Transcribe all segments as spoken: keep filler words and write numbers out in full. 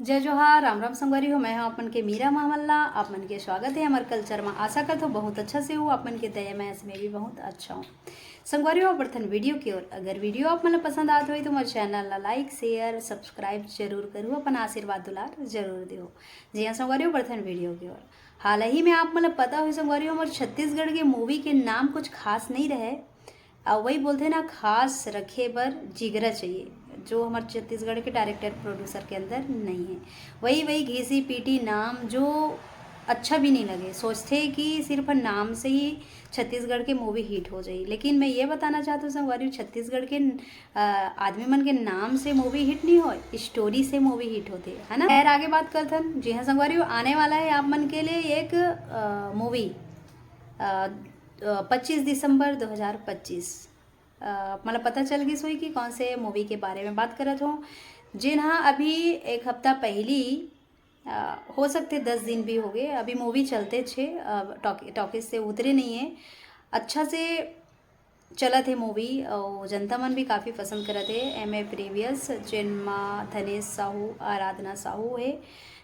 जय जोहार, राम राम संगवारी हो, मैं हूं आप मन के मीरा मामल्ला। आप मन के स्वागत है हमर कल्चर में। आशा करत हो बहुत अच्छा से हो, आप मन के दया मया से मैं भी बहुत अच्छा हूं। संगवारी हो, बढ़थन वीडियो की ओर। अगर वीडियो आप मन ला पसंद आत होही तो हमारे चैनल ला लाइक, शेयर, सब्सक्राइब जरूर करू, अपन आशीर्वाद दुलार जरूर देहू। जी हाँ संगवारी हो, बढ़थन वीडियो की ओर। हाल ही में आप मन ला पता होही संगवारी हो, हमर छत्तीसगढ़ के मूवी के नाम कुछ खास नहीं रहे। अउ वही बोलथे ना, खास रखे बर जिगरा चाहिए, जो हमर छत्तीसगढ़ के डायरेक्टर प्रोड्यूसर के अंदर नहीं है। वही वही घिसी पीटी नाम, जो अच्छा भी नहीं लगे। सोचथे कि सिर्फ नाम से ही छत्तीसगढ़ के मूवी हिट हो जाही, लेकिन मैं ये बताना चाहत हूँ संगवारी हो, छत्तीसगढ़ के अ, आदमी मन के नाम से मूवी हिट नहीं होय, स्टोरी से मूवी हिट होथे, है ना। खैर, आगे बात करथन। जी हाँ संगवारी हो, आने वाला है आप मन के लिए एक मूवी, पच्चीस दिसंबर दो हज़ार पच्चीस। अ, मतलब पता चल गिस होही कि कौन से मूवी के बारे में बात करत हूँ। जी हाँ, अभी एक हफ्ता पहली, अ, हो सकथे दस दिन भी हो गए, अभी मूवी चलते छे, अ, टॉकी-, टॉकीज से उतरे नहीं है। अच्छा से चलत हे मूवी अउ जनता मन भी काफ़ी पसंद करत हे। एमे प्रीवियस, जेन मा धनेश साहू, आराधना साहू हे,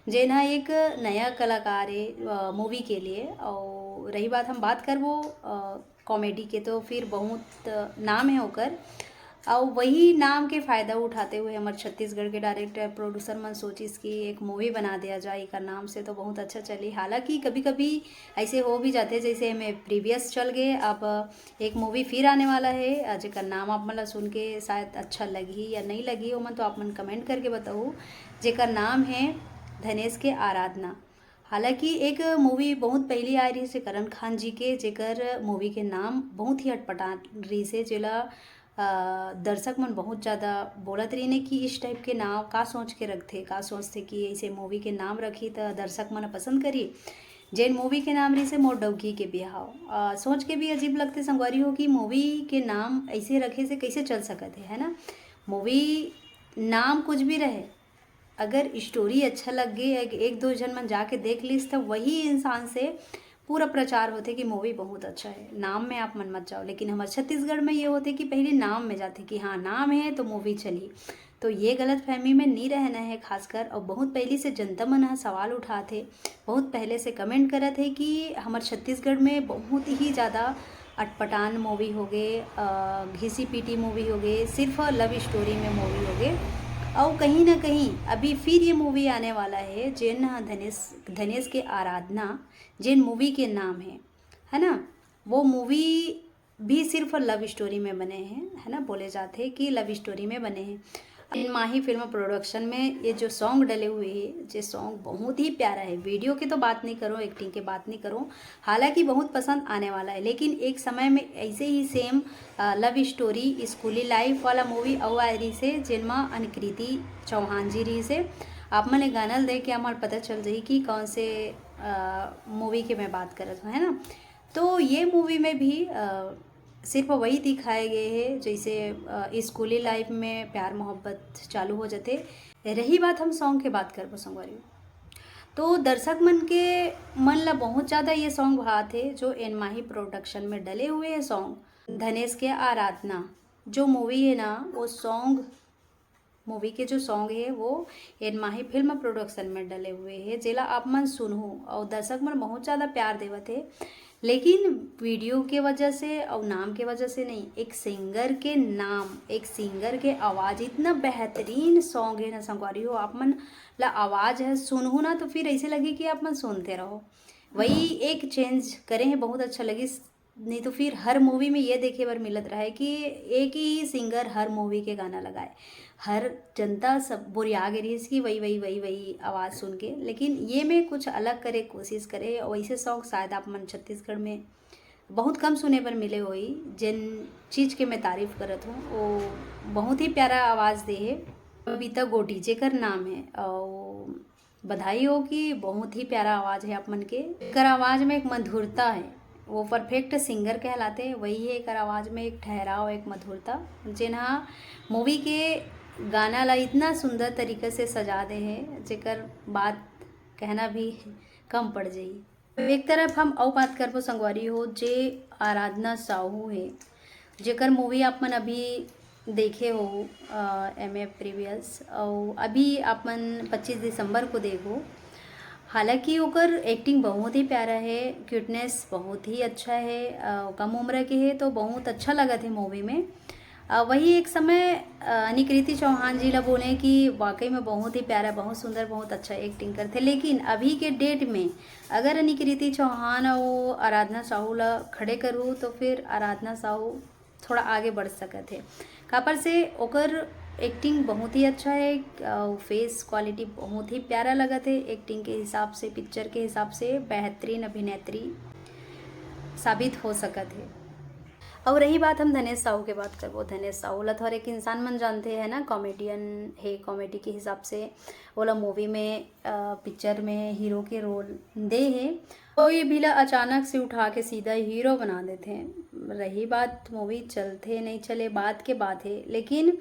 जेन ह एक नया कलाकार हे, अ, मूवी के लिए। अउ रही बात, हम बात करबो, अ, कॉमेडी के, तो फिर बहुत नाम हे ओकर। अउ वही नाम के फ़ायदा उठाते हुए हमर छत्तीसगढ़ के डायरेक्टर, प्रोड्यूसर मन सोचिस कि एक मूवी बना दिया जाए एकर नाम से, तो बहुत अच्छा चली। हालांकि कभी-कभी ऐसे हो भी जाथे, जैसे एमे प्रीवियस चल गए, अब एक मूवी फिर आने वाला है, अ, जेकर नाम आप मन ला सुन के शायद अच्छा लगही या नहीं लगही, ओमन तो आप मन कमेंट करके बताहू, जेकर नाम है धनेश के आराधना। हालांकि एक मूवी बहुत पहली आए रहिस हे करण खान जी के, जेकर मूवी के नाम बहुत ही अटपटान रहिस हे, जेला, अ, दर्शक मन बहुत ज़्यादा बोलत रहिन हे कि इस टाइप के नाम का सोच के रखथे, का सोचथे कि ऐसे मूवी के नाम रखही त दर्शक मन पसंद करही। जेन मूवी के नाम रहिस हे मोर डौकी के बिहाव। अ, सोच के भी अजीब लगथे संगवारी हो कि मूवी के नाम ऐसे रखे से कैसे चल सकत हे, है ना? मूवी नाम कुछ भी रहे, अगर स्टोरी अच्छा लग गई, एक, एक दो झन मन जाके देख लिस, त वही इंसान से पूरा प्रचार होथे कि मूवी बहुत अच्छा है। नाम में आप मन मत जाओ, लेकिन हमर छत्तीसगढ़ में ये होथे कि पहले नाम में जाथे कि हाँ, नाम है तो मूवी चली। तो ये गलतफहमी में नहीं रहना है खासकर। और बहुत पहले से जनता मन ह सवाल उठाथे, बहुत पहले से कमेंट करत हे कि हमर छत्तीसगढ़ में बहुत ही ज़्यादा अटपटान मूवी हो गए, अ, घिसी पीटी मूवी हो गए, सिर्फ लव स्टोरी में मूवी हो गए। और कहीं ना कहीं अभी फिर ये मूवी आने वाला है, जेन ह धनेश, धनेश के आराधना, जेन मूवी के नाम है, है ना, वो मूवी भी सिर्फ लव स्टोरी में बने हैं, है ना, बोले जाते हैं कि लव स्टोरी में बने हैं। एन माही फिल्म प्रोडक्शन में ये जो सॉन्ग डले हुए हैं, ये सॉन्ग बहुत ही प्यारा है। वीडियो की तो बात नहीं करो, एक्टिंग की बात नहीं करो, हालांकि बहुत पसंद आने वाला है। लेकिन एक समय में ऐसे ही सेम, अ, लव स्टोरी स्कूली लाइफ वाला मूवी अउ आए रहिस हे, जेन म अनकृति चौहान जी रहिस हे। आप मन ये गाना ल देख के आप मन ल पता चल जाही कि कौन से, अ, मूवी के मैं बात करत हूँ, है ना। तो ये मूवी में भी, अ, सिर्फ वही दिखाए गए हे, जैसे, अ, स्कूली लाइफ में प्यार मोहब्बत चालू हो जाथे। रही बात, हम सॉन्ग के बात करबो संगवारी, तो दर्शक मन के मन ला बहुत ज़्यादा ये सॉन्ग भात हे, जो एन माही प्रोडक्शन में डले हुए हे सॉन्ग धनेश के आराधना। जो मूवी है ना, वो सॉन्ग, मूवी के जो सॉन्ग है, वो एन माही फिल्म प्रोडक्शन में डले हुए है, जेला आप मन सुनहू और दर्शक मन बहुत ज़्यादा प्यार देवत है। लेकिन वीडियो के वजह से और नाम के वजह से नहीं, एक सिंगर के नाम, एक सिंगर के आवाज़, इतना बेहतरीन सॉन्ग है ना संगवारी हो, आप मन ला आवाज़ है, सुनहू ना तो फिर ऐसे लगे कि आप मन सुनते रहो। वही एक चेंज करे हैं, बहुत अच्छा लगिस। नहीं तो फिर हर मूवी में ये देखे बर मिलत रहे कि एक ही सिंगर हर मूवी के गाना लगाए, हर जनता सब बोरिया गे रहिस कि वही, वही, वही, वही आवाज़ सुन के। लेकिन ये में कुछ अलग करे कोशिश करे, और वैसे सॉन्ग शायद आप मन छत्तीसगढ़ में बहुत कम सुने बर मिले होई। जिन चीज़ के मैं तारीफ करत हूँ, वो बहुत ही प्यारा आवाज़ दे है बबीता गोटी, जेकर नाम है, और बधाई हो कि बहुत ही प्यारा आवाज़ है आप मन के। एकर आवाज़ में एक मधुरता है, वो परफेक्ट सिंगर कहलाते हैं, वही है एकर आवाज़ में एक ठहराव, एक मधुरता, जेन हा मूवी के गाना ला इतना सुंदर तरीका से सजा दे है, जेकर बात कहना भी कम पड़ जाई। एक तरफ हम अउ बात करबो संगवारी हो, जे आराधना साहू है, जेकर मूवी आप मन अभी देखे हो एम ए प्रीवियस, और अभी आप मन पच्चीस दिसंबर को देखो। हालांकि ओकर एक्टिंग बहुत ही प्यारा है, क्यूटनेस बहुत ही अच्छा है, अ, कम उम्र के है तो बहुत अच्छा लगत है मूवी में। अ, वही एक समय, अ, अनिकृति चौहान जी ला बोले कि वाकई में बहुत ही प्यारा, बहुत सुंदर, बहुत अच्छा एक्टिंग करथे। लेकिन अभी के डेट में अगर अनिकृति चौहान और आराधना साहू ला खड़े करूँ तो फिर आराधना साहू थोड़ा आगे बढ़ सकत हे। काबर से ओकर एक्टिंग बहुत ही अच्छा है, अ, फेस क्वालिटी बहुत ही प्यारा लगत है। एक्टिंग के हिसाब से, पिक्चर के हिसाब से बेहतरीन अभिनेत्री साबित हो सकत है। और रही बात हम धनेश साहू के बात करबो, धनेश साहू ला तो हर एक इंसान मन जानथे है ना, कॉमेडियन है, कॉमेडी के हिसाब से ओला मूवी में, अ, पिक्चर में हीरो के रोल दे हे। कोई भी ला अचानक से उठा के सीधा हीरो बना देथे। रही बात मूवी चलथे नहीं चले, बात के बात है, लेकिन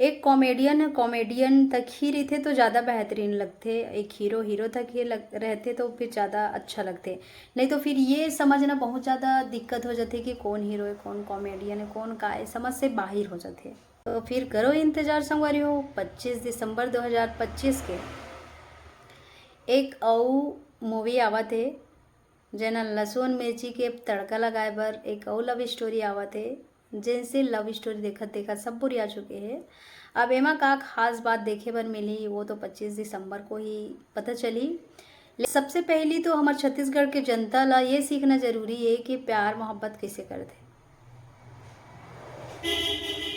एक कॉमेडियन कॉमेडियन तक ही रहिथे तो ज़्यादा बेहतरीन लगथे। एक हीरो हीरो तक ही लग रहथे तो फिर ज़्यादा अच्छा लगथे। नहीं तो फिर ये समझना बहुत ज़्यादा दिक्कत हो जाथे कि कौन हीरो है, कौन कॉमेडियन है, कौन का है, समझ से बाहर हो जाथे। तो फिर करो इंतजार संगवारी हो, पच्चीस दिसंबर दो हज़ार पच्चीस के एक अउ मूवी आवत हे, जेन लसुन मिर्ची के तड़का लगाए बर एक अउ लव स्टोरी आवत हे, जेन से लव स्टोरी देखत देखत सब बोरिया चुके हे। अब एमा का खास बात देखे बर मिली, वो तो पच्चीस दिसंबर को ही पता चली। ले-, सबसे पहली तो हमर छत्तीसगढ़ के जनता ला ये सीखना जरूरी है कि प्यार मोहब्बत कैसे करथे।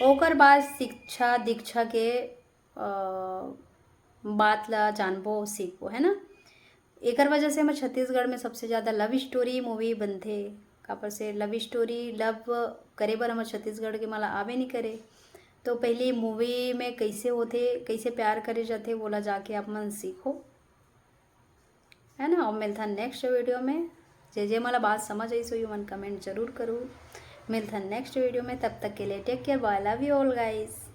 ओकर बाद शिक्षा दीक्षा के, अ, बात ला जानबो, सीखबो, है ना? एकर वजह से हमर छत्तीसगढ़ में सबसे ज़्यादा लव स्टोरी मूवी बनथे। काबर से लव स्टोरी, लव करे बर हमर छत्तीसगढ़ के मला आवे नहीं करे। तो पहली मूवी में कैसे होथे, कैसे प्यार करे जाथे, वोला जाके आप मन सीखो, है ना? और मिलथन नेक्स्ट वीडियो में। जे जे मला बात समझ आइस होही, ओमन कमेंट जरूर करू। मिलथन नेक्स्ट वीडियो में, तब तक के लिए take care, bye, love you all guys.